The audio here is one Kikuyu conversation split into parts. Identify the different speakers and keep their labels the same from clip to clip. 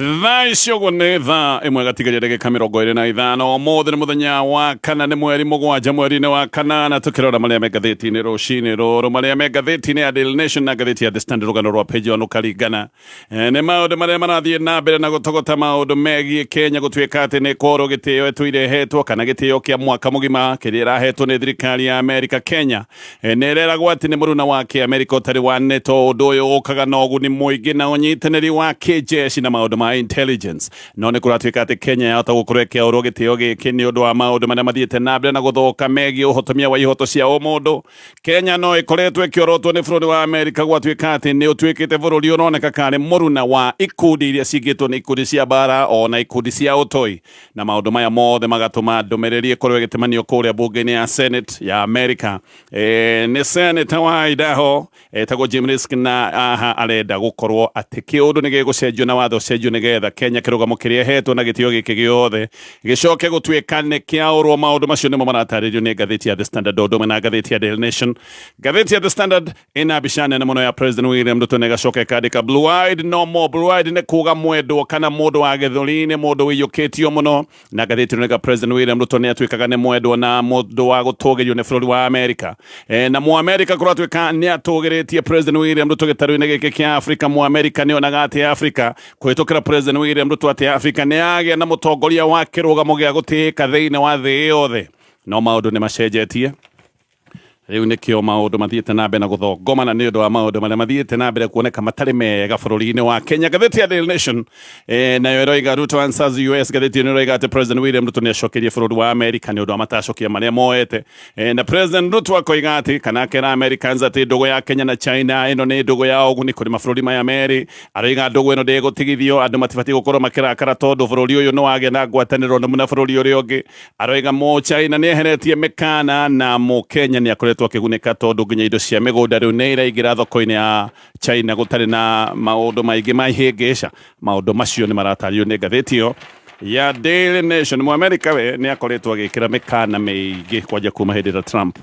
Speaker 1: Thaa ici ũguo nĩ thaa ĩmwe gatigaria ndagĩka 25. Ũmũthĩ nĩ mũthenya wa kana, nĩ mweri 7 mweri-inĩ wa kanana. Tũkĩrora marĩa me ngathĩti-inĩ rũcinĩ rũrũ, marĩa me ngathĩti-inĩ ya Daily Nation na ngathĩti ya The Standard, rũgano rwa page one ũkaringana nĩ maũndũ marĩa marathiĩ na mbere na gũtogota maũndũ megiĩ Kenya gũtuĩka atĩ nĩ kworwo gĩtĩo ĩtũire ĩhetwo kana gĩtĩo kĩa mwaka mũgima kĩrĩa ĩrahetwo nĩ thirikari ya Amerika. Kenya nĩ ĩreragwo atĩ nĩ mũruna wa kĩamerika ũtarĩ wa NATO. Ũndũ ũyũ ũkaga na ũguni mũingĩ na ũnyitanĩri wa kĩjeshi na maũndũ ma intelligence, no nĩ kũratuĩka atĩ Kenya yahota gũkorwo ĩkĩaũrwo gĩtĩo gĩkĩ nĩ ũndũ wa maũndũ marĩa mathiĩte na mbere na gũthũka megiĩ ũhotomia wa ihoto cia ũmũndũ. Kenya no ĩkoretwo ĩkĩorotwo nĩ bũrũri wa Amerika gwatuĩka atĩ nĩ ũtuĩkĩte bũrũri ũroneka karĩ mũruna wa ikundi iria cingĩtwo nĩ ikundi cia mbara ona ikundi cia ũtoi, na maũndũ maya mothe magatũma ndũmĩrĩri ĩkorwo ĩgĩtemanio kũrĩa mbunge-inĩ ya Senate ya Amerika. Nĩ Senator wa Idaho etagwo Jim Risch, na aha arenda gũkorwo atĩ kĩũndũ nĩ gĩgũcenjio na watho ũcenjio nĩgetha Kenya kĩrũgamo kĩrĩa ĩhetwo na gĩtĩo gĩkĩ gĩothe gĩcoke gũtuĩka nĩ kĩaũrwo. Maũndũ macio nĩmo maratarĩrio nĩ ngathĩti ya The Standard o ũndũ ũmwe na ngathĩti ya Daily Nation. Ngathĩti ya The Standard ĩna mbica nene mũno ya President William Ruto na ĩgacoka ĩkandĩka "Blue Eyed no more". Blue Eyed nĩ kuga mwendwo kana mũndũ wa gĩthũri-inĩ, mũndũ ũiyũkĩtio mũno. Na ngathĩti ĩno President William Ruto nĩ atuĩkaga nĩ mwendwo na mũndũ wa gũtũgĩrio nĩ bũrũri wa Amerika. Na Mũamerika kũratuĩka nĩ atũgĩrĩtie President William Ruto gĩtarũ-inĩ gĩkĩ kĩa Afrika. Mũamerika nĩ onaga atĩ Afrika kũhĩtũkĩra President William Ruto atĩ Afrika nĩ yagĩa na mũtongoria wa kĩrũgamo gĩa gũtĩĩka thĩinĩ wa thĩ yothe. No maũndũ nĩ macenjetie rĩu, nĩkĩo maũndũ mathiĩte na mbere na gũthongomana nĩ ũndũ wa maũndũ marĩa mathiĩte na mbere kuoneka matarĩ mega bũrũri-inĩ wa Kenya. Ngathĩti ya Daily Nation nayo ĩroiga "Ruto answers US". Ngathĩti ĩno ĩroiga atĩ President William Ruto nĩ acokerie bũrũri wa Amerika nĩ ũndũ wa matacũkia marĩa moete. Na President Ruto akoiga atĩ kana akera Americans atĩ ndũgũ ya Kenya na China ĩno nĩ ndũgũ ya ũguni kũrĩ mabũrũri maya merĩ. Aroiga ndũgũ ĩno ndĩgũtigithio, andũ matibatiĩ gũkorwo makĩrakara tondũ bũrũri ũyũ nĩ wagĩa na ngwatanĩro nũmu na bũrũri ũrĩa ũngĩ. Aroiga mũ China nĩ eheretie mĩkana na mũ Kenya nĩ akoretwo akĩgunĩka tondũ nginya indo cia mĩgũnda rĩu nĩ iraingĩra thoko-inĩ ya China gũtarĩ na maũndũ maingĩ ma ihĩngĩca. Maũndũ macio nĩ maratarĩrio nĩ ngathĩti ĩyo ya Daily Nation. Mũamerika we nĩ akoretwo agĩkĩra mĩkana mĩingĩ kwanja kuma hĩndĩ ĩrĩa Trump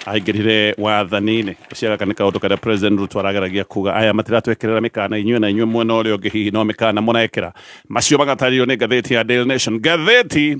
Speaker 1: aingĩrire wathani-inĩ. Ũcio gaka nĩ kaũndũ karĩa President Ruto arageragia kuga, aya matiratwĩkĩrĩra mĩkana inyuĩ, na inyuĩ mwena ũrĩa ũngĩ hihi no mĩkana mũrekĩra. Macio magatarĩrio nĩ ngathĩti ya Daily Nation. Ngathĩti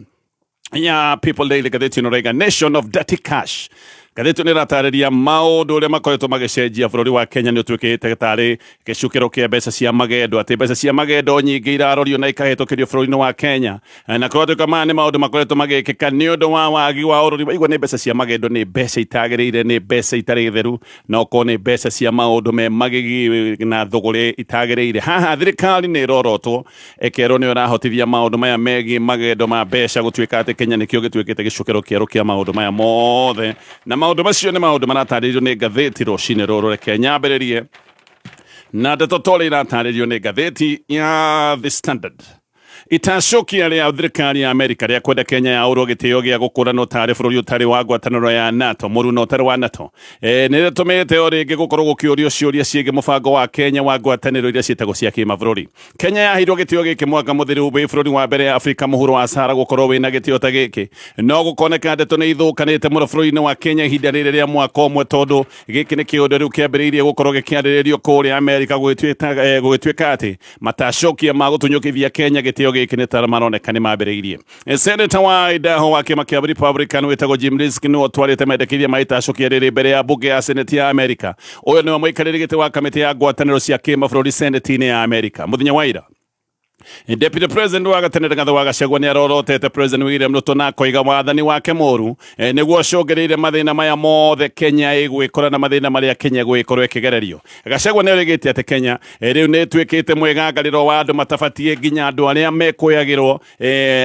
Speaker 1: ya People Daily, ngathĩti ĩno ĩraiga "Nation of Dirty Cash". Ngathĩti ĩno ĩratarĩria maũndũ ũrĩa makoretwo magĩcenjia. Bũrũri wa Kenya nĩ ũtuĩkĩte tarĩ gĩcukĩro kĩa mbeca cia magendo, atĩ mbeca cia magendo nyingĩ irarorio na ikahĩtũkĩrio bũrũri-inĩ wa Kenya, na kũratuĩka maya nĩ maũndũ makoretwo magĩkĩka nĩ ũndũ wa wagi wa ũrori. Waigua nĩ mbeca cia magendo, nĩ mbeca itagĩrĩire, nĩ mbeca itarĩ theru, na okorwo nĩ mbeca cia maũndũ me magigi na thũgũrĩ itagĩrĩire. Haha thirikari nĩ ĩrorotwo ĩkerwo nĩyo ĩrahotithia maũndũ maya megiĩ magendo ma mbeca, gũtuĩka atĩ Kenya nĩkĩo gĩtuĩkĩte gĩcukĩro kĩerũ kĩa maũndũ maya mothe, na maũndũ macio nĩ maũndũ maratarĩrio nĩ ngathĩti rũcinĩ rũrũ. Reke nyambĩrĩrie na ndeto ta ũrĩa iratarĩrio nĩ ngathĩti ya The Standard. Itacũkia rĩa thirikari ya Amerika rĩa kwenda Kenya yaũrwo gĩtĩo gĩa gũkũranwo tarĩ bũrũri ũtarĩ wa ngwatanĩro ya NATO, mũruno ũtarĩ wa NATO, nĩ rĩtũmĩte o rĩngĩ gũkorwo gũkĩũrio ciũria ciĩgiĩ mũbango wa Kenya wa ngwatanĩro iria ciĩtagwo cia kĩmabũrũri. Kenya yaheirwo gĩtĩo gĩkĩ mwaka mũthiru, wĩ bũrũri wa mbere ya Afrika mũhuro wa Sahara gũkorwo wĩna gĩtĩo ta gĩkĩ. No gũkoneka ndeto nĩ ithũkanĩte mũno bũrũri-inĩ wa Kenya ihinda rĩrĩ rĩa mwaka ũmwe, tondũ gĩkĩ nĩ kĩũndũ rĩu kĩambĩrĩirie gũkorwo gĩkĩarĩrĩrio kũrĩa Amerika, gũgĩtuĩka atĩ matacokia ma gũtunyũkithia Kenya gĩtĩo gĩkĩ nĩ ta maroneka nĩ mambĩrĩirie. Senator wa Idaho wa kĩama kĩa Republican wĩtagwo Jim Risch nĩwe ũtwarĩte mendekithia ma itacũkia rĩrĩ mbere ya mbunge ya Senate ya Amerika. Ũyũ nĩwe mũikarĩri gĩtĩ wa kamĩtĩ ya ngwatanĩro cia kĩmabũrũri Senate-inĩ ya Amerika. Mũthenya wa ira, Deputy President wa gatene Rigathi wa Gachagua nĩ arorotete President William Ruto na akoiga wathani wake mũru nĩguo ũcũngĩrĩire mathĩna maya mothe Kenya ĩgwĩkora na mathĩna marĩa Kenya ĩgwĩkorwo ĩkĩgererio. Gachagua nĩ oigĩte atĩ Kenya rĩu nĩ ĩtuĩkĩte mwĩgangarĩro wa andũ matabatiĩ, nginya andũ arĩa mekũyagĩrwo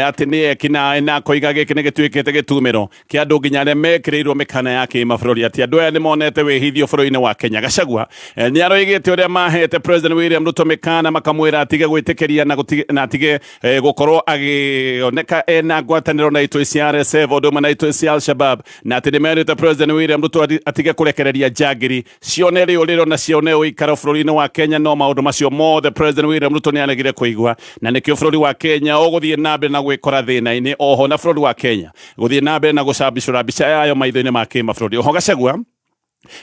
Speaker 1: atĩ nĩ ekinaĩ, na akoiga gĩkĩ nĩ gĩtuĩkĩte gĩtumĩro kĩa andũ nginya arĩa mekĩrĩirwo mĩkana ya kĩmabũrũri, atĩ andũ aya nĩ monete wĩhithio bũrũri-inĩ wa Kenya. Gachagua nĩ aroigĩte ũrĩa mahete President William Ruto mĩkana makamwĩra atige gwĩtĩkĩria na atige gũkorwo agĩoneka ena ngwatanĩro na itoi cia RSF ũndũ ũmwe na itoi cia Al-Shabab, na atĩ nĩ merĩte President William Ruto atige kũrekereria njangiri cione rĩũrĩro na cione ũikaro bũrũri-inĩ wa Kenya. No maũndũ macio mothe President William Ruto nĩ aregire kũigua, na nĩkĩo bũrũri wa Kenya ũgũthiĩ na mbere na gwĩkora thĩna-inĩ, oho na bũrũri wa Kenya gũthiĩ na mbere na gũcambicũra mbica yayo maitho-inĩ ma kĩmabũrũri. Oho Gachagua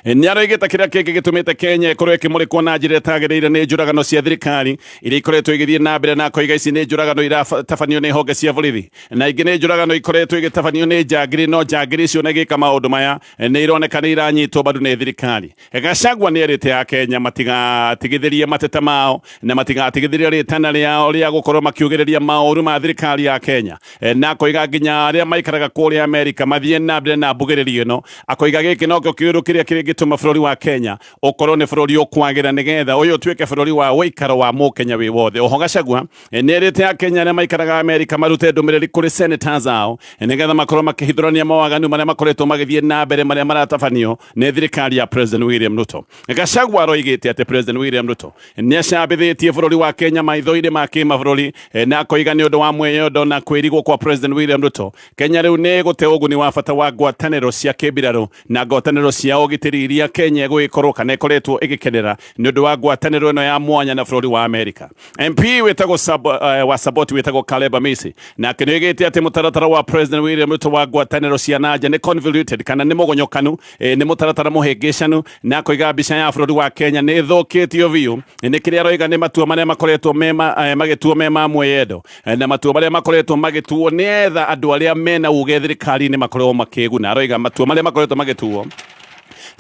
Speaker 1: Nĩ aroigĩte kĩrĩa kĩngĩ gĩtũmĩte Kenya ĩkorwo ĩkĩmũrĩkwo na njĩra ĩtagĩrĩire nĩ njũragano cia thirikari iria ikoretwo igĩthiĩ na mbere, na akoiga ici nĩ njũragano iratabanio nĩ honge cia borithi na ingĩ nĩ njũragano ikoretwo igĩtabanio nĩ njangiri, no njangiri icio na igĩka maũndũ maya nĩ ironeka nĩ iranyitwo mbaru nĩ thirikari. Gachagua nĩ erĩte Akenya matigatigithĩrie mateta mao na matigatigithĩrie rĩtana rĩao rĩa gũkorwo makiugĩrĩria maũru ma thirikari ya Kenya. Na akoiga nginya arĩa maikaraga kũrĩa Amerika mathiĩ na mbere na mbugĩrĩrio ĩno. Akoiga gĩkĩ nokĩo kĩũndũ kĩrĩa kĩngĩtũma bũrũri wa Kenya ũkorwo nĩ bũrũri ũkwagĩra nĩgetha ũyũ ũtuĩke bũrũri wa ũikaro wa mũkenya wĩ wothe. Oho Gachagua nĩ erĩte Akenya arĩa maikaraga Amerika marute ndũmĩrĩri kũrĩ senators ao nĩgetha makorwo makĩhithũrania mawaganu marĩa makoretwo magĩthiĩ na mbere marĩa maratabanio nĩ thirikari ya President William Ruto. Gachagua aroigĩte atĩ President William Ruto nĩ acambithĩtie bũrũri wa Kenya maitho-inĩ ma kĩmabũrũri, na akoiga nĩ ũndũ wa mwĩyendo na kwĩrigwo kwa President William Ruto, Kenya rĩu nĩ ĩgũte ũguni wa bata wa ngwatanĩro cia kĩmbirarũ na ngwatanĩro cia ũgitĩri iria Kenya ĩgũgĩkorwo kana ĩkoretwo ĩgĩkenera nĩ ũndũ wa ngwatanĩro ĩno ya mwanya na bũrũri wa Amerika. MP wĩtagwo wa Saboti wĩtagwo Caleb Amisi nake nĩ oigĩte atĩ mũtaratara wa President William Ruto wa ngwatanĩro cia nanja nĩ convoluted kana nĩ mũgonyokanu, nĩ mũtaratara mũhĩngĩcanu, na akoiga mbica ya bũrũri wa Kenya nĩ ĩthũkĩtio biũ nĩ kĩrĩa aroiga nĩ matua marĩa makoretwo magĩtuo me ma mwĩyendo, na matua marĩa makoretwo magĩtuo nĩgetha andũ arĩa mena uge thirikari-inĩ makorwo makĩguna. Aroiga matua marĩa makoretwo magĩtuo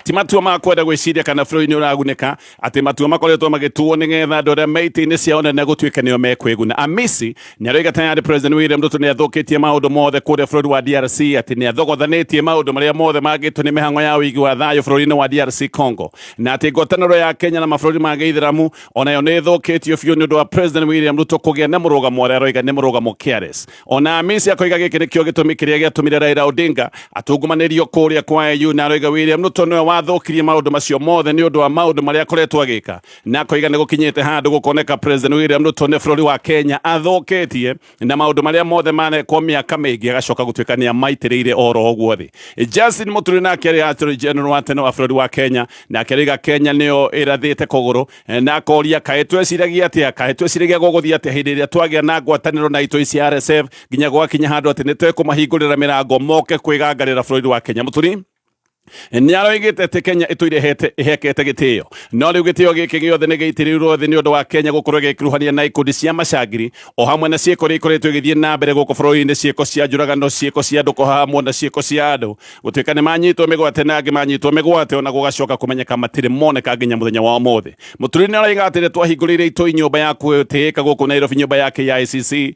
Speaker 1: ti matua ma kwenda gwĩciria kana bũrũri nĩ ũragunĩka, atĩ matua makoretwo magĩtuo nĩgetha andũ arĩa me itĩ-inĩ ciao nene gũtuĩke nĩo mekwĩguna. Amisi nĩ aroiga tayarĩ President William Ruto nĩ athũkĩtie maũndũ mothe kũrĩa bũrũri wa DRC, atĩ nĩ athogothanĩtie maũndũ marĩa mothe mangĩtwo nĩ mĩhang'o ya ũigi wa thayũ bũrũri-inĩ wa DRC Congo, na atĩ ngwatanĩro ya Kenya na mabũrũri ma gĩithĩramu onayo nĩ ĩthũkĩtio biũ nĩ ũndũ wa President William Ruto kũgĩa na mũrũgamo ũrĩa aroiga nĩ mũrũgamo careless. Ona Amisi akoiga gĩkĩ nĩkĩo gĩtũmi kĩrĩa gĩatũmire Raila Odinga atungumanĩrio kũrĩa kwa AU, na aroiga William Ruto nĩwe wathũkirie maũndũ macio mothe nĩ ũndũ wa maũndũ marĩa akoretwo agĩka, na akoiga nĩ gũkinyĩte handũ gũkoneka President William Ruto nĩ bũrũri wa Kenya athũkĩtie na maũndũ marĩa mothe manekwo mĩaka mĩingĩ agacoka gũtuĩka nĩ amaitĩrĩire oro ũguo thĩ. Justin Muturi nake arĩ Attorney General wa tene wa bũrũri wa Kenya, nake aroiga Kenya nĩyo ĩrathĩte kũgũrũ, na akoria kaĩ tweciragia atĩa, kaĩ tweciragia gũgũthiĩ atĩa hĩndĩ ĩrĩa twagĩa na ngwatanĩro na itoi cia RSF nginya gwakinya handũ atĩ nĩ twekũmahingũrĩra mĩrango moke kwĩgangarĩra bũrũri wa Kenya. Muturi nĩ aroigĩte atĩ Kenya ĩtũire ĩhekete gĩtĩo, no rĩu gĩtĩo gĩkĩ gĩothe nĩ gĩitĩrĩirwo thĩ nĩ ũndũ wa Kenya gũkorwo ĩgĩkuruhania na ikundi cia macangiri o hamwe na ciĩko iria ikoretwo igĩthiĩ na mbere gũkũ bũrũri-inĩ, ciĩko cia njũragano, ciĩko cia andũ kũhahamwo na ciĩko cia andũ gũtuĩka nĩ manyitwo mĩgwate na angĩ manyitwo mĩgwate ona gũgacoka kũmenyeka matirĩ moneka nginya mũthenya wa ũmũthĩ. Mũturi nĩ aroiga atĩ nĩ twahingũrĩire itoi nyũmba ya kwĩtĩĩka gũkũ Nairobi, nyũmba ya KICC,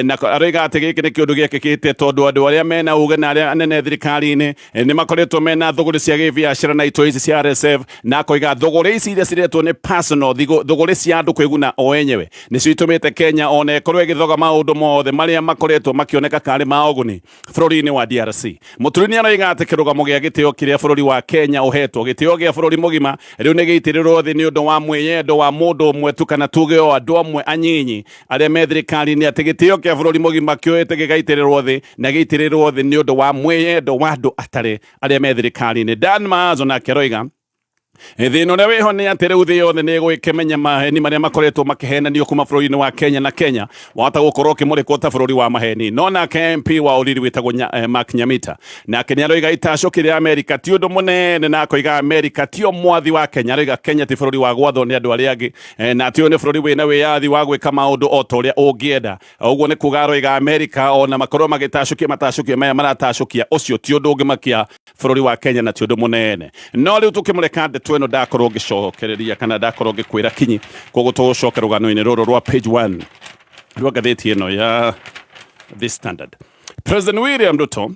Speaker 1: na aroiga atĩ gĩkĩ nĩ kĩũndũ gĩekĩkĩte tondũ andũ arĩa mena uge na arĩa anene thirikari-inĩ nĩ makoretwo mena thũgũrĩ cia gĩbiacara na itoi ici cia RSF, na akoiga thũgũrĩ ici iria ciretwo nĩ personal thũgũrĩ cia andũ kwĩguna o enyewe nĩcio itũmĩte Kenya ona ĩkorwo ĩgĩthoga maũndũ mothe marĩa makoretwo makĩoneka karĩ ma ũguni bũrũri-inĩ wa DRC. Mũturi nĩ aroiga atĩ kĩrũgamo gĩa gĩtĩo kĩrĩa bũrũri wa Kenya ũhetwo, gĩtĩo gĩa bũrũri mũgima, rĩu nĩ gĩitĩrĩrwo thĩ nĩ ũndũ wa mwĩyendo wa mũndũ ũmwe tu, kana tuge o andũ amwe anyinyi arĩa me thirikari-inĩ, atĩ gĩtĩo kĩa bũrũri mũgima kĩoete gĩgaitĩrĩrwo thĩ na gĩitĩrĩrwo thĩ nĩ ũndũ wa mwĩyendo wa andũ atarĩ arĩa me thirikari-inĩ. Dan Maanzo nake aroiga thĩna ũrĩa wĩho nĩ atĩ rĩu thĩ yothe nĩ ĩgũgĩkĩmenya maheni marĩa makoretwo makĩhenanio kuma bũrũri-inĩ wa Kenya, na Kenya wahota gũkorwo ũkĩmũrĩkwo ta bũrũri wa maheni. No nake MP wa Uriri wĩtagwo Mark Nyamita nake nĩ aroiga itacũki rĩa Amerika ti ũndũ mũnene, na akoiga Amerika tio mwathi wa Kenya. Aroiga Kenya ti bũrũri wa gwathwo nĩ andũ arĩa angĩ, na atĩ ũyũ nĩ bũrũri wĩna wĩyathi wa gwĩka maũndũ o ta ũrĩa ũngĩenda. Ũguo nĩ kuga aroiga Amerika ona makorwo magĩtacũkia matacũkia maya maratacũkia, ũcio ti ũndũ ũngĩmakia bũrũri wa Kenya na ti ũndũ mũnene. No rĩu tũkĩmũreka ndeto ĩno ndakorwo ngĩcokereria kana ndakorwo ngĩkwĩra kinyi, koguo tũgũcoka rũgano-inĩ rũrũ rwa page 1 rwa ngathĩti ĩno ya The Standard. President William Ruto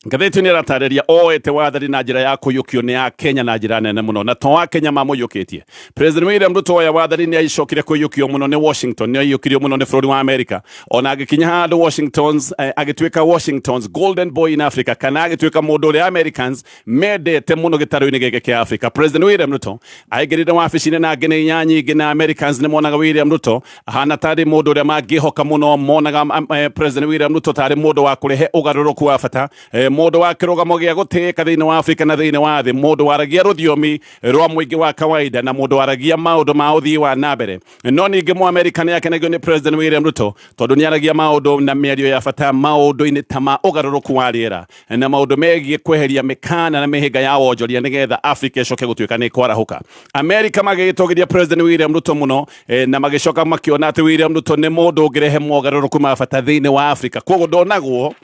Speaker 1: ngathĩti nĩ ĩratarĩria oete wathani na njĩra ya kũiyũkio nĩ Akenya na njĩra nene mũno, na to Akenya mamũiyũkĩtie. President William Ruto oya wathani nĩ acokire kũiyũkio mũno nĩ Washington, nĩ aiyũkirio mũno nĩ bũrũri wa Amerika, ona agĩkinya handũ Washington's, agĩtuĩka Washington's golden boy in Africa, kana agĩtuĩka mũndũ ũrĩa Americans mendete mũno gĩtarũ-inĩ gĩkĩ kĩa Africa. President William Ruto aingĩrire wabici-inĩ na ngeneinya nyingĩ, na Americans nĩ monaga William Ruto ahana tarĩ mũndũ ũrĩa mangĩhoka mũno, monaga President William Ruto tarĩ mũndũ wa kũrehe ũgarũrũku wa bata. Mũndũ wa kĩrũgamo gĩa gũtĩĩka thĩinĩ wa Afrika na thĩinĩ wa thĩ, mũndũ waragia rũthiomi rwa mũingĩ wa kawaida na mũndũ waragia maũndũ ma ũthii wa na mbere. No ningĩ Mũamerika nĩ akenagio nĩ President William Ruto tondũ nĩ aragia maũndũ na mĩario ya bata maũndũ-inĩ ta ma ũgarũrũku wa rĩera na maũndũ megiĩ kweheria mĩkana na mĩhĩnga ya wonjoria nĩgetha Afrika ĩcoke gũtuĩka nĩ ĩkwarahũka. Amerika magĩgĩtũgĩria President William Ruto mũno na magĩcoka makĩona atĩ William Ruto nĩ mũndũ ũngĩrehe mogarũrũku ma bata thĩinĩ wa Afrika. Koguo ndonagwo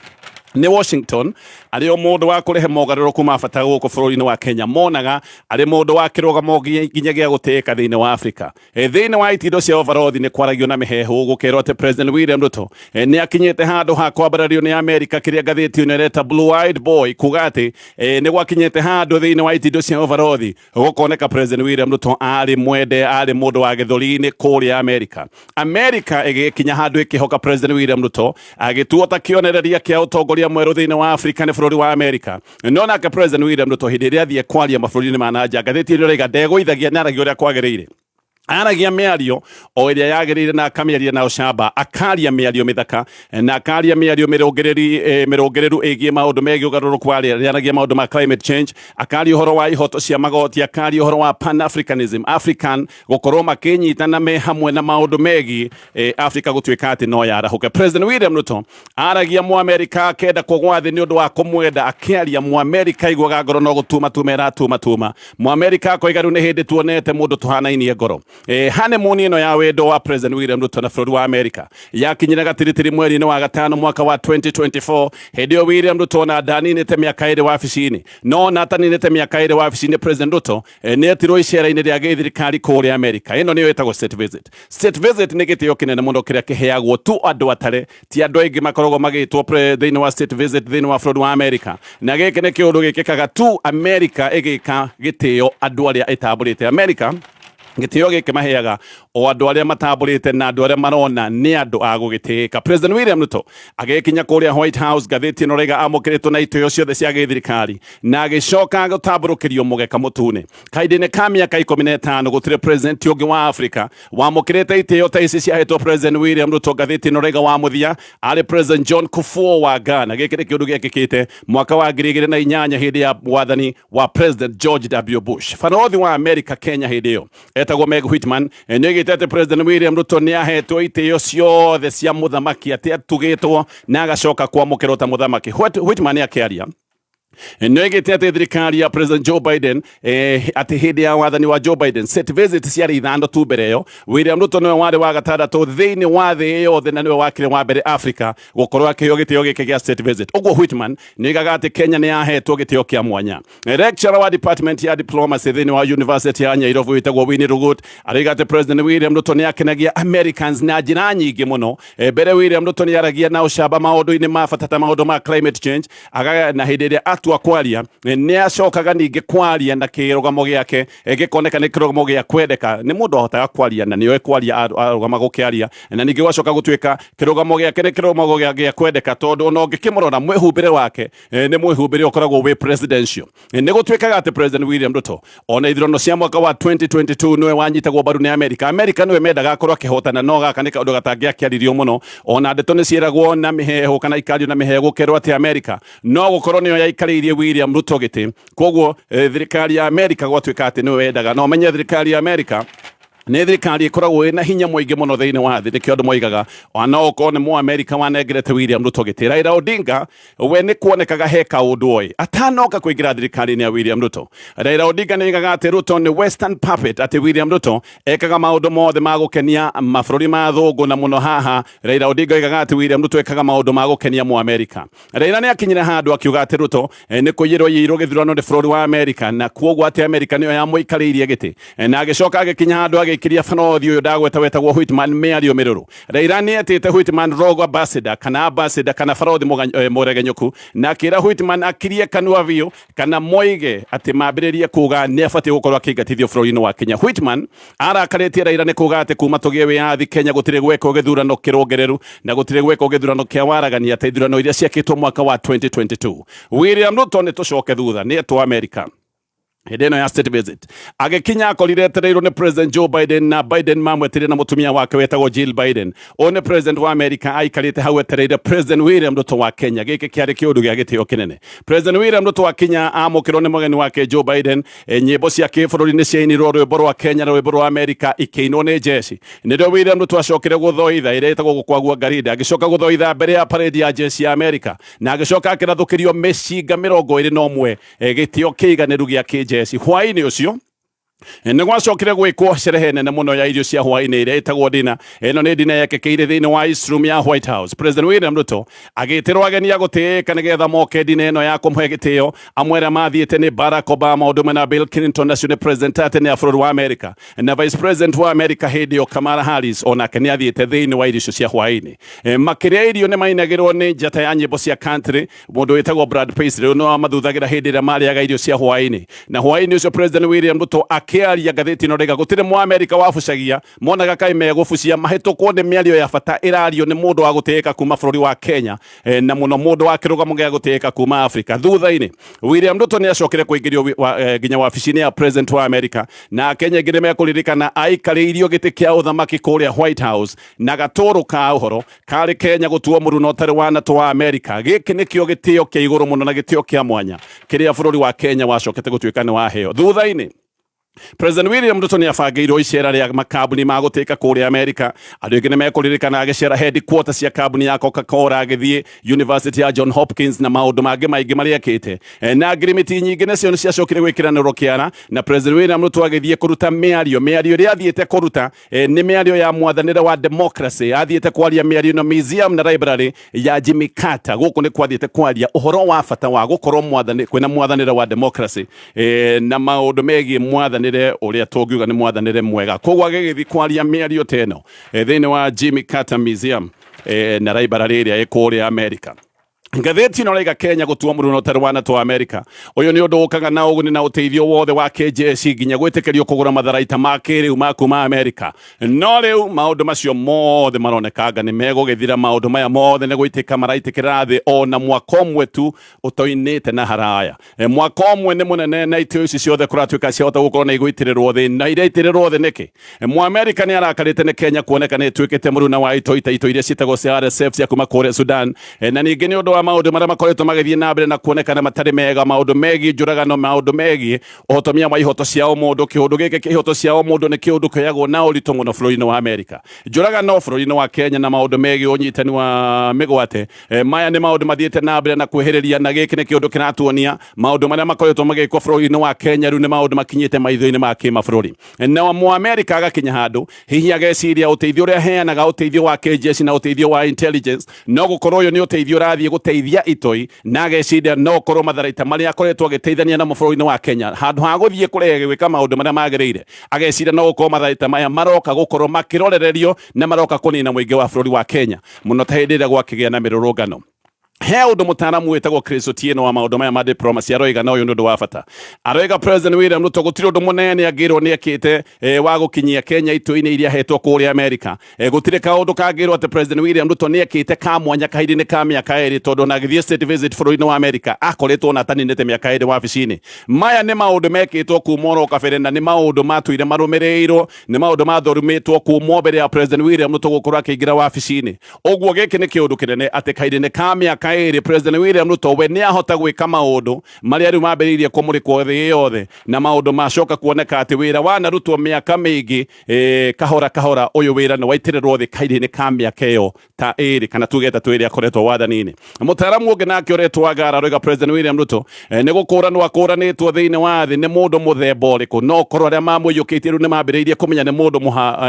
Speaker 1: nĩ Washington arĩ o mũndũ wa kũrehe mogarũrũku ma bata gũkũ bũrũri-inĩ wa Kenya, monaga arĩ mũndũ wa kĩrũgamo nginya gĩa gũtĩĩka thĩinĩ wa Afrika. Thĩinĩ wa itindo cia ũbarothi nĩ kwaragio na mĩheehũ gũkerwo atĩ President William Ruto nĩ akinyĩte handũ ha kwambarario nĩ Amerika, kĩrĩa ngathĩti ĩno ĩreta Blue Eyed Boy, kuga atĩ nĩ gwakinyĩte handũ thĩinĩ wa itindo cia ũbarothi gũkoneka President William Ruto arĩ mwende, arĩ mũndũ wa gĩthũri-inĩ kũrĩa Amerika. Amerika ĩgĩkinya handũ ĩkĩhoka President William Ruto agĩtuo ta kĩonereria kĩa ũtongoria mwerũ thĩinĩ wa Afrika nĩ bũrũri wa Amerika. No nake President William Ruto hĩndĩ ĩrĩa athiĩ kwaria mabũrũri-inĩ ma na nja, ngathĩti ĩno ĩraiga ndegũithagia, nĩ aragia ũrĩa kwagĩrĩire, aragia mĩario o ĩrĩa yagĩrĩire na akamĩaria na ũcamba, akaria mĩario mĩthaka na akaria mĩario mĩrũngĩrĩru ĩgiĩ maũndũ megiĩ ũgarũrũku wa rĩera. Nĩaragia maũndũ ma climate change, akaria ũhoro wa ihoto cia magoti, akaria ũhoro wa pan africanism, African gũkorwo makĩnyitana me hamwe na maũndũ megiĩ Africa gũtuĩka atĩ no yarahũke. President William Ruto aragia Mũamerika akenda kũgwa thĩ nĩ ũndũ wa kũmwenda, akĩaria Mũamerika aiguaga ngoro no gũtuma tuma ĩratuma tuma. Mũamerika akoiga rĩu nĩ hĩndĩ tuonete mũndũ tũhanainie ngoro. Honeymoon ĩno ya wendo wa President William Ruto na bũrũri wa Amerika yakinyire gatiritiri mweri-inĩ wa gatano mwaka wa 2024. Hĩndĩ ĩyo William Ruto ona ndaninĩte mĩaka 2 wabici-inĩ, no ona ataninĩte mĩaka 2 wabici-inĩ, President Ruto nĩ etirwo icera-inĩ rĩa gĩthirikari kũrĩa Amerika. Ĩno nĩyo ĩtagwo state visit. State visit nĩ gĩtĩo kĩnene mũno kĩrĩa kĩheagwo tu andũ atare, ti andũ aingĩ makoragwo magĩtwo thĩinĩ wa state visit thĩinĩ wa bũrũri wa Amerika, na gĩkĩ nĩ kĩũndũ gĩkĩkaga tu Amerika ĩgĩka gĩtĩo andũ arĩa ĩtambũrĩte. Amerika gĩtĩo gĩkĩ maheaga o andũ arĩa matambũrĩte na andũ arĩa marona nĩ andũ a gũgĩtĩĩka. President William Ruto agĩkinya kũrĩa White House, ngathĩti ĩno raiga amũkĩrĩtwo na itĩo ciothe cia gĩthirikari na agĩcoka gũtambũrũkĩrio mũgeka mũtune. Kahinda-inĩ ka mĩaka 15 gũtirĩ president ũngĩ wa Afrika wamũkĩrĩte itĩo ta ici ciahetwo President William Ruto. Ngathĩti ĩno raiga wa mũthia arĩ President John Kufuor wa Ghana. Gĩkĩ nĩ kĩũndũ gĩekĩkĩte mwaka wa 2008 hĩndĩ ya wathani wa President George W Bush. Barothi wa Amerika Kenya hĩndĩ ĩyo etagwo Meg Whitman nĩoigĩte atĩ President William Ruto nĩ ahetwo itĩo ciothe cia mũthamaki, atĩ atugĩtwo na agacoka kwamũkĩrwo ta mũthamaki. Whitman akĩaria nĩoigĩte atĩ thirikari ya President Joe Biden, atĩ hĩndĩ ya wathani wa Joe Biden state visit ciarĩ 5 tu mbere ĩyo. William Ruto nĩwe warĩ wa gatandatũ thĩinĩ wa thĩ yothe na nĩwe wakĩrĩ wa mbere Africa gũkorwo akĩheo gĩtĩo gĩkĩ gĩa state visit. Ũguo Whitman nĩoigaga atĩ Kenya nĩ yahetwo gĩtĩo kĩa mwanya. Lecturer wa department ya diplomacy thĩinĩ wa University ya Nairobi wĩtagwo Winnie Rugut aroiga atĩ President William Ruto nĩ akenagia Americans na njĩra nyingĩ mũno. Mbere William Ruto nĩ aragia na ũcamba maũndũ-inĩ ma bata ta maũndũ ma climate change, aga na hĩndĩ ĩrĩa atua kwaria nĩ acokaga ningĩ kwaria na kĩrũgamo gĩake gĩkoneka nĩ kĩrũgamo gĩa kwendeka, nĩ mũndũ ahotaga kwaria na nĩoĩ kwaria arũgama gũkĩaria, na ningĩ gwacoka gũtuĩka kĩrũgamo gĩake nĩ kĩrũgamo gĩa kwendeka tondũ ona ũngĩkĩmũrora mwĩhumbĩre wake nĩ mwĩhumbĩre ũkoragwo wĩ presidential. Nĩ gũtuĩkaga atĩ President William Ruto ona ithurano cia mwaka wa 2022 nĩwe wanyitagwo mbaru nĩ Amerika. Amerika nĩwe mendaga akorwo akĩhotana, no gaka nĩ kaũndũ gatangĩakĩaririo mũno. Ona ndeto nĩ ciĩragwo na mĩheehũ kana ikario na mĩheehũ gũkerwo atĩ Amerika no gũkorwo nĩyo yaikarĩirie William Ruto gĩtĩ. Koguo thirikari ya Amerika gwatuĩka atĩ nĩwe wendaga. No menye thirikari ya Amerika nĩ thirikari ĩkoragwo ĩna hinya mũingĩ mũno thĩinĩ wa thĩ, nĩkĩo andũ moigaga ona okorwo nĩ Mũamerika wanengerete William Ruto gĩtĩ. Raila Odinga we nĩ kuonekaga he kaũndũ oĩ atanoka kũingĩra thirikari-inĩ ya William Ruto. Raila Odinga nĩ oigaga atĩ Ruto nĩ western puppet, atĩ William Ruto ekaga maũndũ mothe ma gũkenia mabũrũri ma thũngũ, na mũno haha Raila Odinga oigaga atĩ William Ruto ekaga maũndũ ma gũkenia Mũamerika. Raila nĩ akinyire handũ akiuga atĩ Ruto nĩ kũiyĩrwo aiyĩirwo gĩthurano nĩ bũrũri wa Amerika, na kuoguo atĩ Amerika nĩyo yamũikarĩirie gĩtĩ. Na agĩcoka agĩkinya handũ agĩikĩria barothi ũyũ ndagweta wetagwo Whitman mĩario mĩrũrũ. Raila nĩ etĩte Whitman rogue ambassador kana ambassador kana barothi mũregenyũku, na akĩra Whitman akirie kanua biũ kana moige atĩ mambĩrĩrie kuga nĩ abatiĩ gũkorwo akĩingatithio bũrũri-inĩ wa Kenya. Whitman arakarĩtie Raila nĩ kuga atĩ kuma tũgĩe wĩyathi Kenya gũtirĩ gwekwo gĩthurano kĩrũngĩrĩru na gũtirĩ gwekwo gĩthurano kĩa waragania ta ithurano iria ciekĩtwo mwaka wa 2022. William Ruto nĩ tũcoke thutha nĩ etwo Amerika. Hĩndĩ ĩno ya state visit agĩkinya akorire etereirwo nĩ President Joe Biden, na Biden mamwetire na mũtumia wake wetagwo Jill Biden. Ũyũ nĩ president wa America aikarĩte hau etereire President William Ruto wa Kenya. Gĩkĩ kĩarĩ kĩũndũ gĩa gĩtĩo kĩnene. President William Ruto akinya amũkĩrwo nĩ mũgeni wake Joe Biden. Nyĩmbo cia kĩbũrũri nĩ ciainirwo, rwĩmbo rwa Kenya na rwĩmbo rwa America ikĩinwo nĩ jeshi. Nĩrĩo William Ruto acokire gũthoitha ĩrĩa ĩtagwo gũkwagua ngarinda, agĩcoka gũthoitha mbere ya parade ya jeshi ya America, na agĩcoka akĩrathũkĩrio mĩcinga 21, gĩtĩo kĩiganĩru gĩa kĩjeshi. Hwaĩ-inĩ ũcio nĩ gwacokire gwĩkwo sherehe nene mũno ya irio cia hwaĩ-inĩ ĩrĩa ĩtagwo dina. Ĩno nĩ dina yekĩkĩire thĩinĩ wa East Room ya White House. President William Ruto agĩtĩrwo ageni a gũtĩĩka nĩgetha moke dina ĩno ya kũmũhe gĩtĩo. Amwe arĩa mathiĩte nĩ Barack Obama, ũndũ ũmwe na Bill Clinton, acio nĩ president a tene a bũrũri wa America, na vice president wa America hĩndĩ ĩyo Kamala Harris onake nĩ athiĩte thĩinĩ wa irio icio cia hwaĩ-inĩ. Makĩrĩa irio nĩ mainagĩrwo nĩ njata ya nyĩmbo cia country, mũndũ wĩtagwo Brad Paisley, ũyũ nĩwe wamathuthagĩra hĩndĩ ĩrĩa marĩaga irio cia hwaĩ-inĩ. Na hwaĩ-inĩ ũcio President William Ruto akĩaria ngathĩti ĩno rĩga gũtirĩ Mũamerika wabucagia, monaga kaĩ megũbucia mahĩtũkwo nĩ mĩario ya bata ĩrario nĩ mũndũ wa gũtĩĩka kuma bũrũri wa Kenya, na mũno mũndũ wa kĩrũgamo gĩa gũtĩĩka kuma Afrika. Thutha-inĩ William Ruto nĩ acokire kũingĩrio nginya wabici-inĩ ya President wa Amerika, na Kenya aingĩ nĩ mekũririkana aikarĩirio gĩtĩ kĩa ũthamaki kũrĩa White House na gatũrũ ka ũhoro karĩ Kenya gũtuo mũruna ũtarĩ wa NATO wa Amerika. Gĩkĩ nĩkĩo gĩtĩo kĩa igũrũ mũno na gĩtĩo kĩa mwanya kĩrĩa bũrũri wa Kenya wacokete gũtuĩka nĩ waheo. Thutha-inĩ President William Ruto nĩ abangĩirwo icera rĩa makambuni ma gũtĩka kũrĩa Amerika. Andũ aingĩ nĩ mekũririkana agĩcera headquarters cia kambuni ya Coca-Cola, agĩthiĩ University ya John Hopkins na maũndũ mangĩ maingĩ marĩa ekĩte. Na ngirimiti nyingĩ nacio nĩ ciacokire gwĩkĩranĩrwo kĩara, na President William Ruto agĩthiĩ kũruta mĩario. Mĩario ĩrĩa athiĩte kũruta nĩ mĩario ya mwathanĩre wa democracy. Athiĩte kwaria mĩario na museum na library ya Jimmy Carter. Gũkũ nĩ kwathiĩte kwaria ũhoro wa bata wa gũkorwo mwathani kwĩna mwathanĩre wa democracy, na maũndũ megiĩ mwathanĩre ũrĩa tũngiuga nĩ mwathanĩre mwega. Koguo agĩgĩthiĩ kwaria mĩario ta ĩno thĩinĩ wa Jimmy Carter Museum na library ĩrĩa ĩ kũrĩa America. Ngathĩti ĩno raiga Kenya gũtua mũruna ũtarĩ wa NATO wa Amerika. Ũyũ nĩ ũndũ ũkaga na ũguni na ũteithio wothe wa kĩjeshi nginya gwĩtĩkĩrio kũgũra matharaita ma kĩrĩu ma kuma Amerika. No rĩu maũndũ macio mothe maronekanga nĩ megũgĩthira. Maũndũ maya mothe nĩ gũitĩka maraitĩkĩra thĩ ona mwaka ũmwe tu ũtoinĩte na haraya. Mwaka ũmwe nĩ mũnene na itĩo ici ciothe kũratuĩka ciahota gũkorwo na igũitĩrĩrwo thĩ, na iraitĩrĩrwo thĩ nĩkĩ? Mũamerika nĩ arakarĩte nĩ Kenya kuoneka nĩ ĩtuĩkĩte mũruna wa itoi ta itoi iria ciĩtagwo cia RSF cia kuma kũrĩa Sudan, na ningĩ nĩ ũndũ wa maũndũ marĩa makoretwo magĩthiĩ na mbere na kuonekana matarĩ mega, maũndũ megiĩ njũragano, maũndũ megiĩ ũhotomia wa ihoto cia ũmũndũ. Kĩũndũ gĩkĩ kĩa ihoto cia ũmũndũ nĩ kĩũndũ kĩoyagwo na ũritũ mũno bũrũri-inĩ wa Amerika. Njũragano bũrũri-inĩ wa Kenya na maũndũ megiĩ ũnyitani wa mĩgwate, maya nĩ maũndũ mathiĩte na mbere na kwĩhĩrĩria, na gĩkĩ nĩ kĩũndũ kĩratuonia maũndũ marĩa makoretwo magĩkwo bũrũri-inĩ wa Kenya rĩu nĩ maũndũ makinyĩte maitho-inĩ ma kĩmabũrũri. Na Mũamerika agakinya handũ hihi ageciria ũteithio ũrĩa aheanaga, ũteithio wa kĩjeshi na ũteithio wa intelligence, no gũkorwo ũyũ nĩ ũteithio ũrathiĩ gũteithia itoi, na ageciria no ũkorwo matharaita marĩa akoretwo agĩteithania namo bũrũri-inĩ wa Kenya, handũ ha gũthiĩ kũrehe gwĩka maũndũ marĩa magĩrĩire, ageciria no gũkorwo matharaita maya maroka gũkorwo makĩrorererio na maroka kũnina mũingĩ wa bũrũri wa Kenya, mũno ta hĩndĩ ĩrĩa gwakĩgĩa na mĩrũrũngano. He ũndũ mũtaaramu wĩtagwo Chris Otieno wa maũndũ maya ma diplomacy aroiga, na ũyũ nĩ ũndũ wa bata. Aroiga President William Ruto gũtirĩ ũndũ mũnene angĩrwo nĩ ekĩte wa gũkinyia Kenya itoi-inĩ iria ahetwo kũrĩa Amerika. Gũtirĩ kaũndũ kangĩrwo atĩ President William Ruto nĩ ekĩte ka mwanya kahinda-inĩ ka mĩaka 2, tondũ ona agĩthiĩ state visit bũrũri-inĩ wa Amerika akoretwo ona ataninĩte mĩaka 2 wabici-inĩ. Maya nĩ maũndũ mekĩtwo kuma oro kabere, na nĩ maũndũ matũire marũmĩrĩirwo, nĩ maũndũ mathũrimĩtwo kuma mbere ya President William Ruto gũkorwo akĩingĩra wabici-inĩ. Ũguo gĩkĩ nĩ kĩũndũ kĩnene atĩ kahinda-inĩ ka mĩaka 2 President William Ruto we nĩ ahota gwĩka maũndũ marĩa rĩu mambĩrĩirie kũmũrĩkwo thĩ yothe, na maũndũ macoka kuoneka atĩ wĩra wanarutwo mĩaka mĩingĩ, kahora kahora ũyũ wĩra nĩ waitĩrĩrwo thĩ kahinda-inĩ ka mĩaka ĩyo ta 2 kana tuge 3 ĩrĩa akoretwo wathani-inĩ. Mũtaaramu ũngĩ nake ũretwo Agara aroiga President William Ruto nĩ gũkũranwo akũranĩtwo thĩinĩ wa thĩ nĩ mũndũ mũthemba ũrĩkũ, no korwo arĩa mamũiyũkĩtie rĩu nĩ mambĩrĩirie kũmenya nĩ mũndũ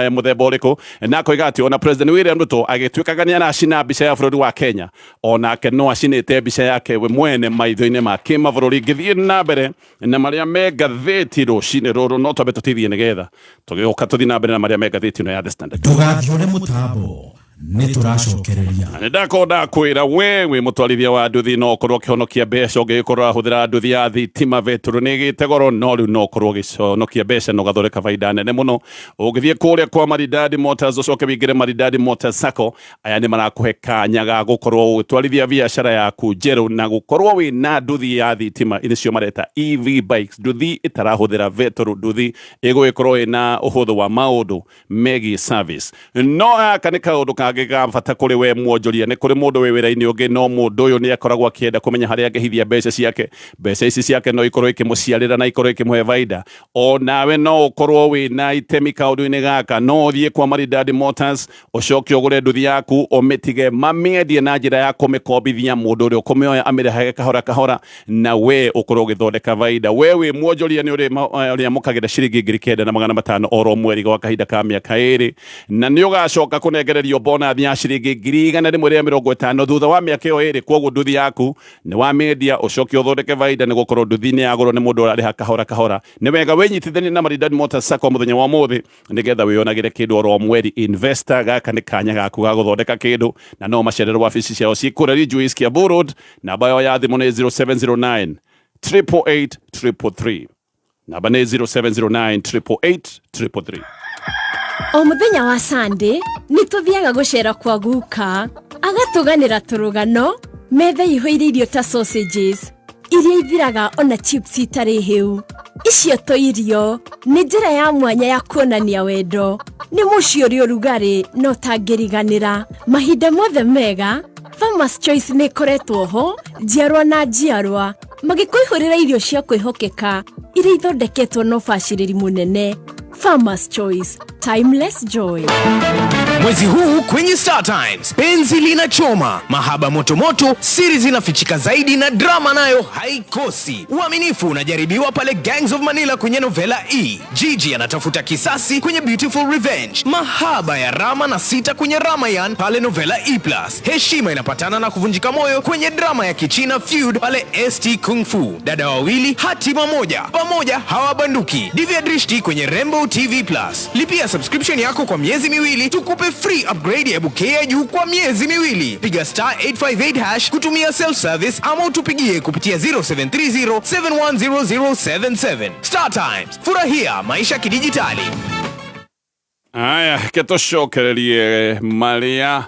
Speaker 1: mũthemba ũrĩkũ, na akoiga atĩ ona President William Ruto agĩtuĩkaga nĩ aracina mbica ya bũrũri wa Kenya, onake no acinĩte mbica yake we mwene maitho-inĩ ma kĩmabũrũri. Ngĩthiĩ na mbere na marĩa me ngathĩti rũcinĩ rũrũ, no twambe tũtithie nĩgetha tũgĩũka tũthiĩ na mbere na marĩa me ngathĩti ĩno ya The Standard.
Speaker 2: Ndũgathiũre mũtambo. Nĩ tũracokereria.
Speaker 1: Nĩ ndakorwo ndakwĩra we wĩ mũtwarithia wa nduthi no ũkorwo ũkĩhonokia mbeca ũngĩgĩkorwo ũrahũthĩra nduthi ya thitima. Betũrũ nĩ ĩgĩte goro, no rĩu no ũkorwo ũgĩconokia mbeca na ũgathondeka baida nene mũno ũngĩthiĩ kũrĩa kwa Maridadi Motors, ũcoke wĩingĩre Maridadi Motors Sacco. Aya nĩ marakũhe kanya ga gũkorwo ũgĩtwarithia biacara yaku njerũ na gũkorwo wĩ na nduthi ya thitima, nĩcio mareta EV bikes, nduthi ĩtarahũthĩra betũrũ, nduthi ĩgũgĩkorwo ĩna ũhũthũ wa maũndũ megiĩ service. No gaka nĩ kaũndũ kangĩ ga bata kũrĩ we mwonjoria. Nĩ kũrĩ mũndũ wĩ wĩra-inĩ ũngĩ, no mũndũ ũyũ nĩ akoragwo akĩenda kũmenya harĩa angĩhithia mbeca ciake. Mbeca ici ciake no ikorwo ikĩmũciarĩra na ikorwo ikĩmũhe baida. O nawe no ũkorwo wĩ na itemi kaũndũ-inĩ gaka. No ũthiĩ kwa Maridadi Motors, ũcoke ũgũre nduthi yaku, ũmĩtige mamĩendie na njĩra ya kũmĩkombithia mũndũ ũrĩa ũkũmĩoya amĩrĩhage kahora kahora, na we ũkorwo ũgĩthondeka baida. We wĩ mwonjoria nĩ ũrĩamũkagĩra ciringi 9,500 oro mweri gwa kahinda ka mĩaka 2, na nĩ ũgacoka kũnengererio bonathi ya ciringi 150,000 thutha wa mĩaka ĩyo 2. Kwoguo nduthi yaku nĩ wamĩendia, ũcoke ũthondeke baida, nĩ gũkorwo nduthi nĩ yagũrwo nĩ mũndũ ũrarĩha kahora kahora. Nĩ wega wĩnyitithanie na Maridadi Motors Sacco mũthenya wa ũmũthĩ, nĩgetha wĩyonagĩre kĩndũ oro mweri. Investor, gaka nĩ kanya gaku ga gũthondeka kĩndũ, na no macererwo wabici ciao ciĩ kũrĩa Ridgeways, Kiambu Road. Namba yao ya thimũ nĩ 0709 888 333. Namba nĩ 0709 888 333.
Speaker 3: O mũthenya wa Sunday nĩ tũthiaga gũcera kwa guka, agatũganĩra tũrũgano, metha ihũire irio ta sausages iria ithiraga ona chips itarĩ hĩu. Icio to irio, nĩ njĩra ya mwanya ya kuonania wendo. Nĩ mũciĩ ũrĩ ũrugarĩ na ũtangĩriganĩra. Mahinda mothe mega, Farmers Choice nĩ ĩkoretwo ho njiarwa na njiarwa, magĩkũihũrĩra irio cia kwĩhokeka iria ithondeketwo na ũbacĩrĩri mũnene. Farmers Choice, timeless joy.
Speaker 4: Mwezi huu kwenye Star Times, penzi linachoma, mahaba motomoto, siri zinafichika zaidi na drama nayo haikosi. Uaminifu unajaribiwa pale Gangs of Manila kwenye Novela E. Gigi anatafuta kisasi kwenye Beautiful Revenge. Mahaba ya Rama na Sita kwenye Ramayan pale Novela E+. Heshima inapatana na kuvunjika moyo kwenye drama ya Kichina Feud pale ST Kung Fu. Dada wawili hatima moja, pamoja hawabanduki. Divya Drishti kwenye Rainbow TV Plus. Lipia subscription yako kwa miezi 2 tukupe free upgrade ya bouquet ya juu kwa miezi 2. Piga star 858 hash kutumia self service ama utupigie kupitia 0730 710077. Star Times, furahia maisha kidijitali.
Speaker 1: Aya, ke tũcokererie marĩa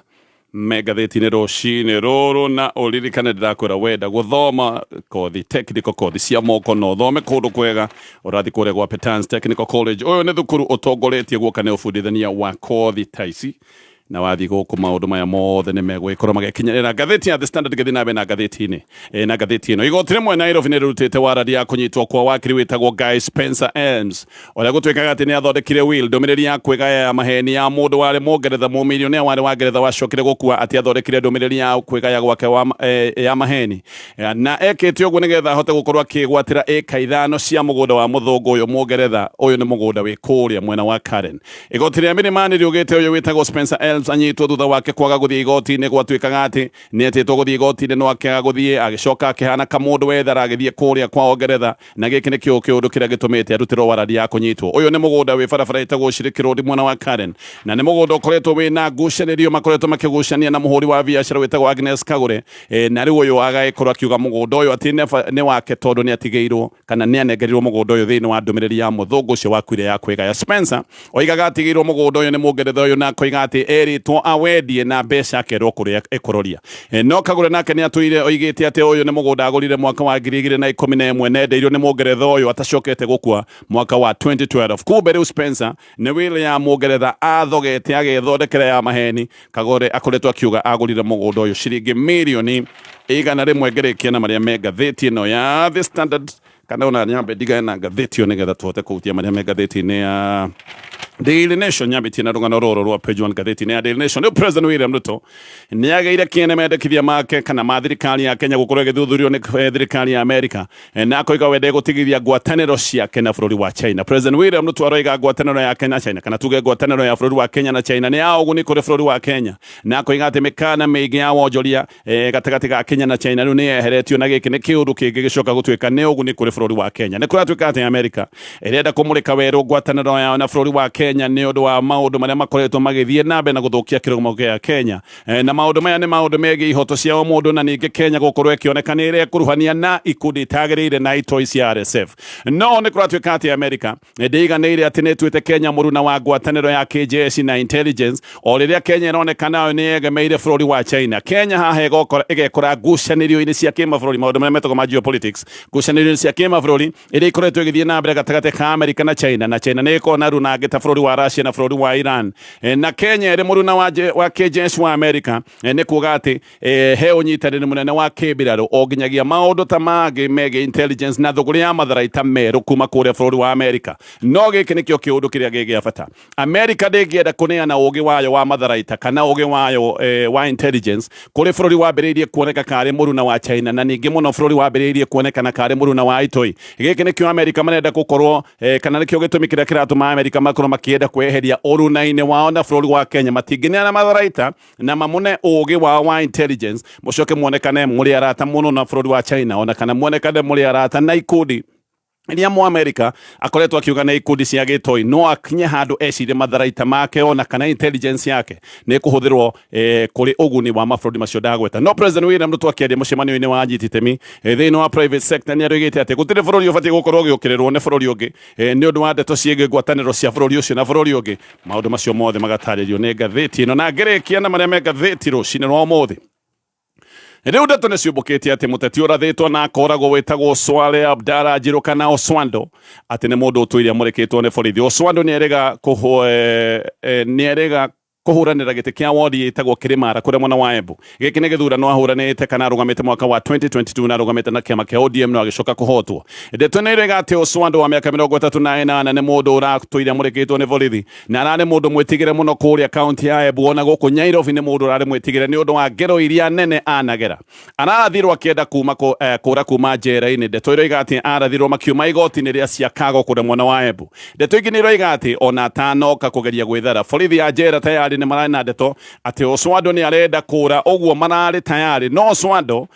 Speaker 1: me ngathĩti-inĩ rũcinĩ rũrũ, na ũririkane ndĩrakwĩra wenda gũthoma kothi technical, kothi cia moko, no ũthome kũndũ kwega. Ũrathiĩ kũrĩa gwa Petans Technical College. Ũyũ nĩ thukuru ũtongoretie guoka nĩ ũbundithania wa kothi ta ici, na wathiĩ gũkũ maũndũ maya mothe nĩ megũgĩkorwo magĩkinyĩrĩra. Ngathĩti ya The Standard, ngĩthiĩ na mbere na ngathĩti-inĩ na ngathĩti ĩno, igoti rĩmwe Nairobi nĩ rĩrutĩte warandi ya kũnyitwo kwa wakiri wĩtagwo Guy Spencer Elms, ũrĩa gũtuĩkaga atĩ nĩ athondekire will, ndũmĩrĩri ya kwĩgaya ya maheni ya mũndũ warĩ Mũngeretha, mũmilionea warĩ wa Ngeretha wacokire gũkua, atĩ athondekire ndũmĩrĩri ya kwĩgaya gwake ya maheni, na ekĩte ũguo nĩgetha ahote gũkorwo akĩgwatĩra ĩka 5 cia mũgũnda wa mũthũngũ ũyũ Mũngeretha. Ũyũ nĩ mũgũnda wĩ kũrĩa mwena wa Karen. Igoti rĩa Milimani riugĩte ũyũ wĩtagwo Spencer Elms anyitwo thutha wake kwaga gũthiĩ igoti-inĩ. Gwatuĩkaga atĩ nĩ etĩtwo gũthiĩ igoti-inĩ no akĩaga gũthiĩ, agĩcoka akĩhana kamũndũ wethara agĩthiĩ kũrĩa kwa Ngeretha, na gĩkĩ nĩkĩo kĩũndũ kĩrĩa gĩtũmĩte arutĩrwo warandi ya kũnyitwo. Ũyũ nĩ mũgũnda wĩ barabara ĩtagwo Shiriki Road mwena wa Karen, na nĩ mũgũnda ũkoretwo wĩna ngucanĩrio, makoretwo makĩgucania na mũhũri wa biacara wĩtagwo Agnes Kagure, na rĩu ũyũ agagĩkorwo akiuga mũgũnda ũyũ atĩ nĩ wake, tondũ nĩ atigĩirwo kana nĩ anengerirwo mũgũnda ũyũ thĩinĩ wa ndũmĩrĩri ya mũthũngũ ũcio wakuire ya kwĩgaya. Spencer oigaga atigĩirwo mũgũnda ũyũ nĩ Mũngeretha ũyũ, na akoiga atĩ erĩtwo awendie na mbeca akerwo kũrĩa ĩkũroria. No Kagure nake nĩ atũire oigĩte atĩ ũyũ nĩ mũgũnda agũrire mwaka wa 2011 na endeirio nĩ Mũngeretha ũyũ atacokete gũkua mwaka wa 2012. Kumbe rĩu Spencer nĩ will ya Mũngeretha athogete agethondekera ya maheni. Kagore akoretwo akiuga agũrire mũgũnda ũyũ ciringi mirioni 100. Ngĩrĩkia na marĩa me ngathĩti ĩno ya The Standard, kana ona nyambe ndigane na ngathĩti ĩyo nĩgetha tũhote kũhutia marĩa me ngathĩti-inĩ ya Daily Nation. Nyambĩtie na rũgano rũrũ rwa page 1 ngathĩti-inĩ ya Daily Nation. Rĩu President William Ruto nĩ agĩire kĩene mendekithia make kana ma thirikari ya Kenya gũkorwo ĩgĩthuthurio nĩ thirikari ya Amerika, na akoiga we ndegũtigithia ngwatanĩro ciake na bũrũri wa China. President William Ruto aroiga ngwatanĩro yake na China, kana tuge ngwatanĩro ya bũrũri wa Kenya na China, nĩ ya ũguni kũrĩ bũrũri wa Kenya, na akoiga atĩ mĩkana mĩingĩ ya wonjoria gatagatĩ ga Kenya na China rĩu nĩ yeheretio, na gĩkĩ nĩ kĩũndũ kĩngĩ gĩcoka gũtuĩka nĩ ũguni kũrĩ bũrũri wa Kenya. Nĩ kũratuĩka atĩ Amerika ĩrenda kũmũrĩka werũ ngwatanĩro yao na bũrũri wa Kenya. Kenya nĩ ũndũ wa maũndũ marĩa makoretwo magĩthiĩ na mbere na gũthũkia kĩrũgamo gĩa Kenya. Na maũndũ maya nĩ maũndũ megiĩ ihoto cia ũmũndũ na ningĩ Kenya gũkorwo ĩkĩoneka nĩ ĩrekuruhania na ikundi itagĩrĩire na itoi cia RSF. No nĩ kũratuĩka atĩ Amerika ndĩiganĩire atĩ nĩ ĩtuĩte Kenya mũruna wa ngwatanĩro ya kĩjeshi na intelligence o rĩrĩa Kenya ĩroneka nayo nĩ yegemeire bũrũri wa China. Kenya haha ĩgekora ngucanĩrio-inĩ cia kĩmabũrũri, maũndũ marĩa metagwo ma geopolitics, ngucanĩrio-inĩ cia kĩmabũrũri iria ikoretwo igĩthiĩ na mbere gatagatĩ ka Amerika na China, na China nĩ ĩkoragwo na aruna angĩ ta bũrũri wa Russia na bũrũri wa Iran. Na Kenya ĩrĩ mũruna wa kĩjeshi wa Amerika, nĩ kuga atĩ he ũnyitanĩri mũnene wa kĩmbirarũ o nginyagia maũndũ ta mangĩ megiĩ intelligence na thũgũrĩ ya matharaita merũ kuma kũrĩa bũrũri wa Amerika. No gĩkĩ nĩkĩo kĩũndũ kĩrĩa gĩ gĩa bata. Amerika ndĩngĩenda kũneana ũgĩ wayo wa matharaita kana ũgĩ wayo wa intelligence kũrĩ bũrũri wambĩrĩirie kuoneka karĩ mũruna wa China, na ningĩ mũno bũrũri wambĩrĩirie kuonekana karĩ mũruna wa itoi. Gĩkĩ nĩkĩo Amerika marenda gũkorwo kana nĩkĩo gĩtũmi kĩrĩa kĩratũma Amerika makorwo makĩenda kweheria ũruna-inĩ wao na bũrũri wa Kenya. Matingĩneana matharaita na mamune ũgĩ wao wa intelligence mũcoke muonekane mũrĩ arata mũno na bũrũri wa China, ona kana muonekane mũrĩ arata na ikundi iria mu Amerika akoretwo akiuga nĩ ikundi cia gĩtoi. No akinye handũ ecirie matharaita make ona kana intelligence yake nĩ kũhũthĩrwo kũrĩ ũguni wa mabũrũri macio ndagweta. No President William Ruto akĩaria mũcemanio-inĩ wa anyiti itemi thĩinĩ wa private sector nĩ aroigĩte atĩ gũtirĩ bũrũri ũbatiĩ gũkorwo ũgĩũkĩrĩrwo nĩ bũrũri ũngĩ nĩ ũndũ wa ndeto ciĩgiĩ ngwatanĩro cia bũrũri ũcio na bũrũri ũngĩ. Maũndũ macio mothe magatarĩrio nĩ ngathĩti ĩno, na ngĩrĩkia na marĩa me ngathĩti rũcinĩ rwa ũmũthĩ. Rĩu ndeto nĩ ciũmbũkĩtie atĩ mũteti ũrathĩtwo na akoragwo wĩtagwo Swale Abdara Njirũ kana Oswando atĩ nĩ mũndũ ũtũire amũrĩkĩtwo nĩ borithi. Oswando nĩ erĩga kũhũranĩra gĩtĩ kĩa wodi ĩtagwo Kĩrĩmara kũrĩa mwena wa Embu. Gĩkĩ nĩ gĩthurano ahũranĩte kana arũgamĩte mwaka wa 2022 na arũgamĩte na kĩama kĩa ODM no agĩcoka kũhotwo. Ndeto nĩ ĩroiga atĩ Oswando wa mĩaka 38 nĩ mũndũ ũratũire amũrĩkĩtwo nĩ borithi na ararĩ mũndũ mwĩtigĩre mũno kũrĩa kaunti ya Embu, ona gũkũ Nairobi nĩ mũndũ ũrarĩ mwĩtigĩre nĩ ũndũ wa ngero iria nene anagera. Ararathirwo akĩenda kuma kũra kuma njera-inĩ. Ndeto iroiga atĩ arathirwo makiuma igoti-inĩ rĩa Chicago kũrĩa mwena wa Embu. Ndeto ingĩ nĩ iroiga atĩ ona atanoka kũgeria gwĩthara, borithi ya njera tayari nĩ mararĩ na ndeto atĩ Oswando nĩ arenda kũra, ũguo mararĩ tayari. No Oswando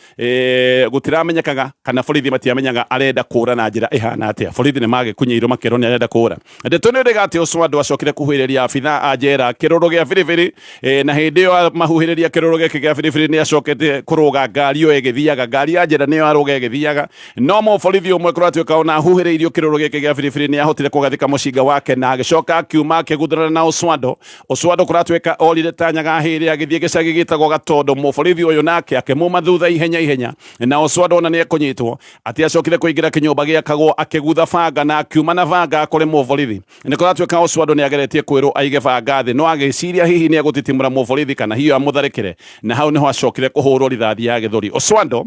Speaker 1: gũtiramenyekaga kana borithi matiamenyaga arenda kũra na njĩra ĩhana atĩa. Borithi nĩ magĩkunyĩirwo makĩrwo nĩ arenda kũra. Ndeto nĩ ĩroiga atĩ Oswando acokire kuhuhĩrĩria abithaa a njera kĩrũrũ gĩa biribiri, na hĩndĩ ĩyo mahuhĩrĩria kĩrũrũ gĩkĩ gĩa biribiri nĩ acokete kũrũga ngari ĩyo ĩgĩthiaga, ngari ya njera nĩyo arũga ĩgĩthiaga. No mũborithi ũmwe kũratuĩka ona ahuhĩrĩirio kĩrũrũ gĩkĩ gĩa biribiri nĩ ahotire kũgathĩka mũcinga wake na agĩcoka akiuma akĩguthũrana na Oswando. Oswando kũratuĩka orire ta nyaga hĩrĩ agĩthiĩ gĩcagi gĩtagwo Gatondo. Mũborithi ũyũ nake akĩmuma thutha ihenya ihenya, na Oswando ona nĩ ekũnyitwo atĩ acokire kũingĩra kĩnyũmba gĩakagwo akĩgutha banga na akiuma na banga kũrĩ mũborithi. Nĩ kũratuĩka Oswando nĩ ageretie kwĩrwo aige banga thĩ, no agĩciria hihi nĩ egũtitimũra mũborithi kana hihi amũtharĩkĩre, na hau nĩho acokire kũhũrwo rithathi ya gĩthũri. Oswando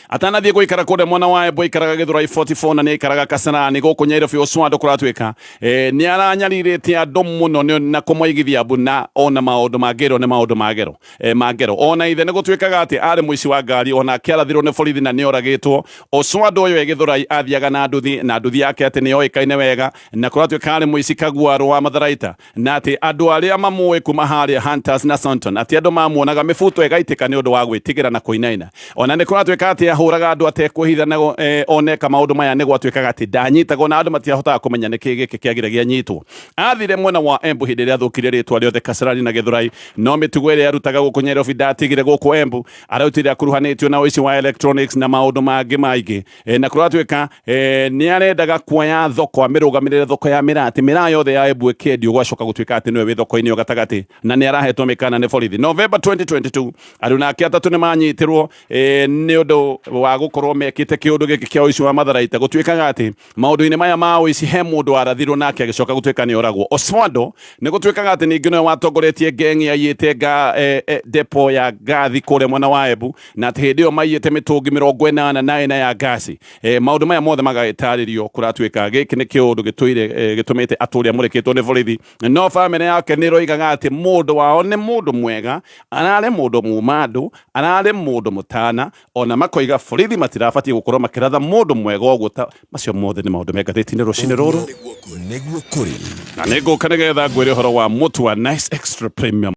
Speaker 1: atanathiĩ gũikara kũrĩa mwena wa Embu aikaraga Gĩthũrai 44 na nĩ aikaraga Kasarani gũkũ Nyairobi. Oswando kũratuĩka nĩ aranyarirĩte andũ mũno na kũmoigithia mbu na ona maũndũ mangĩrwo nĩ maũndũ magero mangero. Ona ithe nĩ gũtuĩkaga atĩ arĩ mũici wa ngari, ona akĩarathirwo nĩ borithi na nĩ oragĩtwo. Oswando ũyũ e Gĩthũrai athiaga na nduthi, na nduthi yake atĩ nĩ yoĩkaine wega, na kũratuĩka arĩ mũici kaguarũ wa matharaita, na atĩ andũ arĩa mamũĩ kuma harĩa Hunters na Sonton atĩ andũ mamuonaga mĩbuto ĩgaitĩka nĩ ũndũ wa gwĩtigĩra na kũinaina. Ona nĩ kũratuĩka atĩ ahũraga andũ atekwĩhitha, na oneka maũndũ maya nĩ gwatuĩkaga atĩ ndanyitagwo na andũ matiahotaga kũmenya nĩkĩ gĩkĩ kĩagire gĩanyitwo. Athire mwena wa Embu hĩndĩ ĩrĩa athũkirie rĩtwa rĩothe Kasarani na Gĩthũrai, no mĩtugo ĩrĩa arutaga gũkũ Nyairobi ndatigire gũkũ Embu. Arautire akuruhanĩtio na ũici wa electronics na maũndũ mangĩ maingĩ, na kũratuĩka nĩ arendaga kuoya thoko amĩrũgamĩrĩre thoko ya mĩraa, atĩ mĩraa yothe ya Embu ĩkĩendio gwacoka gũtuĩka atĩ nĩwe wĩ thoko-inĩ ĩyo gatagatĩ, na nĩ arahetwo mĩkana nĩ borithi. November 2022 aruna ake atatũ nĩ manyitirwo nĩ ũndũ wa gũkorwo mekĩte kĩũndũ gĩkĩ kĩa ũici wa matharaita. Gũtuĩkaga atĩ maũndũ-inĩ maya ma ũici he mũndũ warathirwo nake agĩcoka gũtuĩka nĩ oragwo. Oswando nĩ gũtuĩkaga atĩ ningĩ nĩwe watongoretie ngeng'i yaiyĩte depo ya ngathi kũrĩa mwena wa Embu, na atĩ hĩndĩ ĩyo maiyĩte mĩtũngi 84 ya ngasi. Maũndũ maya mothe magagĩtarĩrio. Kũratuĩka gĩkĩ nĩ kĩũndũ gĩtũire gĩtũmĩte atũre amũrĩkĩtwo nĩ borithi, no bamĩrĩ yake nĩ ĩroigaga atĩ mũndũ wao nĩ mũndũ mwega, ararĩ mũndũ muma andũ, ararĩ mũndũ mũtana, ona makoiga borithi matirabatiĩ gũkorwo makĩratha mũndũ mwega ũguo. Ta macio mothe nĩ maũndũ me ngathĩti-inĩ rũcinĩ rũrũ.
Speaker 2: Nĩguo kũrĩ.
Speaker 1: Na nĩ ngũka nĩgetha ngwĩre ũhoro wa mũtu wa Nice Extra Premium.